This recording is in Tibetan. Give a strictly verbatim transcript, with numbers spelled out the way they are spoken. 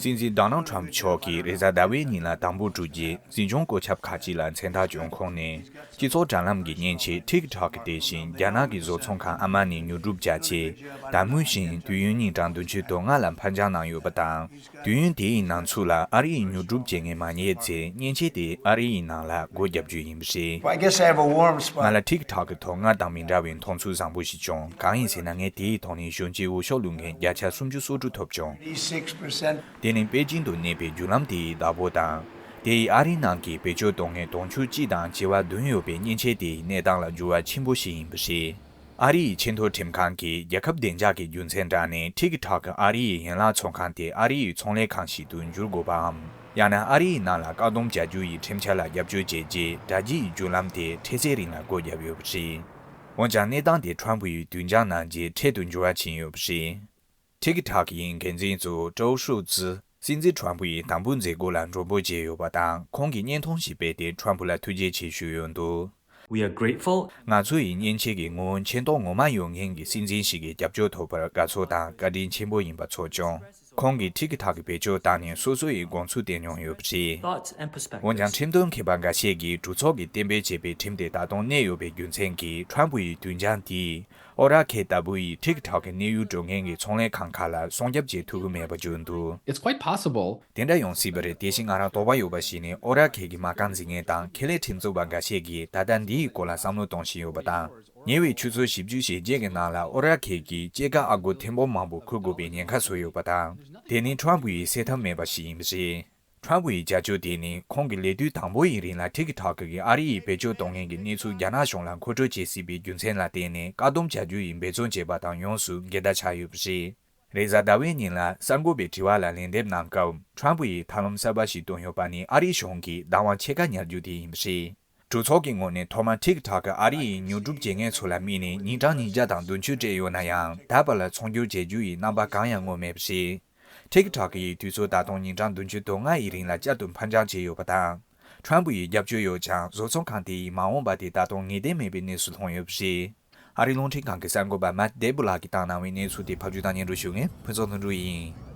སྲིད་འཛིན་ཌོ་ནལ་ཊམ་མཆོག་གིས་རེས་གཟའ་ཟླ་བའི་ཉིན་ལ་དམ་པོ་བསྒྲུབས་རྗེས་གཟིམ་ཆུང་སྐུ་ཚབ་ཁག་ཅིག་ལ་མཚན་རྟགས་བསྐྱོན་ཁོངས་ནས། སྤྱི་ཚོགས་དྲ་ལམ་གྱི་མཉེན་ཆས་ཊིག་ཊོག་གི་དེ་བཞིན་རྒྱ་ནག་གི་བཟོ་ཚོང་ཁང་ཨ་མ་ནས་ཉོ་སྒྲུབ་བྱས་རྗེས། ཟླ་སྔོན་བཞིན་དུས་ཡུན་ཉིན་གྲངས་བདུན་ཅུ་དོན་ལྔ་ལ་འཕར་འགྱངས་གནང་ཡོད་པ་དང་། དུས་ཡུན་དེའི་ནང་ཚུད་ལ་ཨ་རི་ཡིས་ཉོ་སྒྲུབ་བྱེད་མཁན་མ་རྙེད་ཚེ་མཉེན་ཆས་དེ་ཨ་རི་ཡི་ནང་ལ་སྒོ་བརྒྱབ་རྒྱུ་ཡིན་པ་རེད། Well, I guess I have a warm spot. ང་ལ་ཊིག་ཊོག་གི་ཐོག་སྔར་དང་མི་འདྲ་བའི་མཐོང་ཚུལ་བཟང་པོ་ཞིག་བྱུང་། གང་ཡིན་ཟེར་ན། ངས་དེའི་ཐོག་ནས་གཞོན་སྐྱེས་འོས་ཤོག་བླུག་མཁན་བརྒྱ་ཆ་སུམ་ཅུ་སོ་དྲུག་ཐོབ་བྱུང་། Eighty-six percent. དེ་ནི་པེ་ཅིང་དུ་གནས་པའི་བརྒྱུད་ལམ་དེའི་བདག་པོ་དང་། དེ་ཡིས་ཨ་རིའི་ནང་གི་བེད་སྤྱོད་གཏོང་མཁན་དུང་ཕྱུར་གཅིག་དང་བྱེ་བ་བདུན་ཡོད་པའི་མཉེན་ཆས་དེའི་གནས་སྟངས་ལ་འགྱུར་བ་ཆེན་པོ་ཞིག་ཡིན་པ་རེད། ཨ་རི་ཡི་ཆེས་མཐོའི་ཁྲིམས་ཁང་གིས་རྒྱལ་ཁབ་བདེ་འཇགས་ཀྱི་རྒྱུ་མཚན་བཀྲལ་ནས་ཊིག་ཊོག་གི་ཨ་རི་ཡི་ཡན་ལག་ཚོང་ཁང་དེ་ཨ་རི་ཡི་ཚོང་ལས་ཁང་ཞིག་ཏུ་འགྱུར་དགོས་པའམ། ཡང་ན་ཨ་རི་ཡི་ནང་ལ་བཀག་སྡོམ་བྱ་རྒྱུ་ཡི་ཁྲིམས་འཆར་ལ་རྒྱབ་སྐྱོར་བྱས་རྗེས་དྲ་རྒྱའི་བརྒྱུད་ལམ་དེ་འཕྲལ་སེལ་རིང་ལ་སྒོ་བརྒྱབ་ཡོད་པ་རེད། འོན་ཀྱང་གནས་སྟངས་དེ་ཊམ་ཕུ་ཡིས་དུས་འགྱངས་གནང་རྗེས་འཕྲལ་དུ་འགྱུར་བ་ཕྱིན་ཡོད་པ་རེད། ཊིག་ཊོག་ཡི་འགན་འཛིན་གཙོ་བོ་ཀྲོའུ་ཧྲུའུ་ཙི། སྲིད་འཛིན་ཊམ་ཕུ་ཡི་དམ་འབུལ་མཛད་སྒོ་ལ་མགྲོན་པོ་བྱས་ཡོད་པ་དང་། ཁོང་གིས་བརྙན་ཐུང་ཞིག་སྤེལ་ཏེ་ཊམ་ཕུ་ལ་ཐུགས་རྗེ་ཆེ་ཞུས་ཡོད་འདུག We are grateful. ང་ཚོ་ཡི་མཉེན་ཆས་ཀྱི་ངོ་བོ་མཁྱེན་རྟོགས་ངོ་མ་ཡོད་མཁན་གྱི་སྲིད་འཛིན་ཞིག་གི་རྒྱབ་སྐྱོར་ཐོབ་པར་དགའ་ཚོར་དང་བཀའ་དྲིན་ཆེན་པོ་ཡིན་པ་ཚོར་བྱུང་། ཁོང་གིས་ཊིག་ཊོག་གི་བེད་སྤྱོད་བཏང་ནས་སོ་སོ་ཡི་དགོངས་ཚུལ་བསྟན་མྱོང་ཡོད་པ་རེད། Thoughts and perspectives. འོན་ཀྱང་ཁྲིམས་དོན་མཁས་པ་འགའ་ཤས་ཀྱིས་གྲོས་ཚོགས་ཀྱིས་གཏན་འབེབས་བྱས་པའི་ཁྲིམས་དེ་ད་དུང་གནས་ཡོད་པའི་རྒྱུ་མཚན་གྱིས་ཊམ་ཕུ་ཡི་དུས་འགྱངས་དེས། ཨོ་ར་ཁེ་ལྟ་བུ་ཡིས་ཊིག་ཊོག་གི་གནས་ཡུལ་སྤྲོད་མཁན་གྱི་ཚོང་ལས་ཁང་ཁག་ལ་སྲུང་སྐྱོབ་བྱེད་ཐུབ་ཀྱི་མེད་པ་བརྗོད་འདུག It's quite possible. དེ་འདྲ་ཡོང་སྲིད་པ་རེད། དེ་བཞིན་ང་རང་དོགས་པ་ཡོད་པ་ཞིག་ནི། ཨོ་ར་ཁེ་གི་མ་རྐང་འཛིན་མཁན་དང་ཁེ་ལས་ཁྲིམས་རྩོད་པ་འགའ་ཤས་ཀྱིས་ད་ལྟ་འདིའི་སྐོར་ལ་བསམ་བློ་གཏོང་བཞིན་ཡོད་པ་དང་། ཉེ་བའི་ཆུ་ཚོད་བཞི་བཅུ་ཞེ་བརྒྱད་ཀྱི་ནང་ལ་ཨོ་ར་ཁེ་གིས་སྐྱེད་ཀ་ཨ་སྒོར་ཐེར་འབུམ་མང་པོ་འཁུར་དགོས་པའི་ཉེན་ཁ་བཟོས་ཡོད་པ་དང་། དེ་ནི་ཊམ་ཕུ་ཡིས་སེལ་ཐབས་མེད་པ་ཞིག་ཡིན་པ་རེད། ཊམ་ཕུ་ཡི་བྱ་སྤྱོད་དེ་ནི་ཁོང་གི་ལས་དུས་དང་པོ་ཡི་རིང་ལ་ཊིག་ཊོག་གི་ཨ་རི་ཡི་བེད་སྤྱོད་གཏོང་མཁན་གྱི་གནས་ཚུལ་རྒྱ་ནག་གཞུང་ལ་མཁོ་སྤྲོད་བྱེད་སྲིད་པའི་རྒྱུ་མཚན་ལ་བརྟེན་ནས་བཀག་སྡོམ་བྱ་རྒྱུ་ཡི་འབད་བརྩོན་བྱས་པ་དང་ཡོངས་སུ་འགལ་ཟླ་ཆགས་ཡོད་པ་རེད། རེས་གཟའ་ཟླ་བའི་ཉིན་ལ་གསར་འགོད་པའི་དྲི་བ་ལ་ལན་འདེབས་གནང་སྐབས། ཊམ་ཕུ་ཡིས་ཐབས་ལམ་གསར་པ་ཞིག་བཏོན་ཡོད་པ་ནི་ཨ་རིའི་གཞུང་གིས་བདག་དབང་ཕྱེད་ཀ་ཉར་རྒྱུ་དེ་ཡིན་པ་རེད། གྲོས་ཚོགས་ཀྱི་ངོས་ནས་ཐོག་མར་ཊིག་ཊོག་གི་ཨ་རི་ཡི་ཉོ་སྒྲུབ་བྱེད་མཁན་ཚོ་ལ་དམིགས་ནས་ཉིན་གྲངས་ཉིས་བརྒྱ་དང་བདུན་ཅུ་སྤྲད་ཡོད་ན་ཡང་། ད་བར་ལ་ཚོང་སྒྱུར་བྱེད་རྒྱུ་ཡི་རྣམ་པ་གང་ཡང་མངོན་མེད་པ་རེད། ཊིག་ཊོག་ཡི་དུས་ཚོད་ད་དུང་ཉིན་གྲངས་བདུན་ཅུ་དོན་ལྔ་ཡི་རིང་ལ་བསྐྱར་དུ་འཕར་འགྱངས་བྱས་ཡོད་པ་དང་། ཊམ་ཕུ་ཡི་རྒྱབ་སྐྱོར་ཡོད་ཀྱང་བཟོ་ཚོང་ཁང་དེ་ཡི་མ་འོངས་པ་དེ་ད་དུང་ངེས་གཏན་མེད་པའི་གནས་སུ་ལྷུང་ཡོད་པ་རེད། ཨ་རིའི་རླུང་འཕྲིན་ཁང་གི་གསར་འགོད་པ་མེཊ་ཌེ་བྷུ་ལགས་ཀྱིས་བཏང་གནང་བའི་གནས་ཚུལ་དེ་ཕབ་སྒྱུར་དང་སྙན་སྒྲོན་ཞུ་མཁན་ཕུན་ཚོགས་དོན་གྲུབ་ཡིན།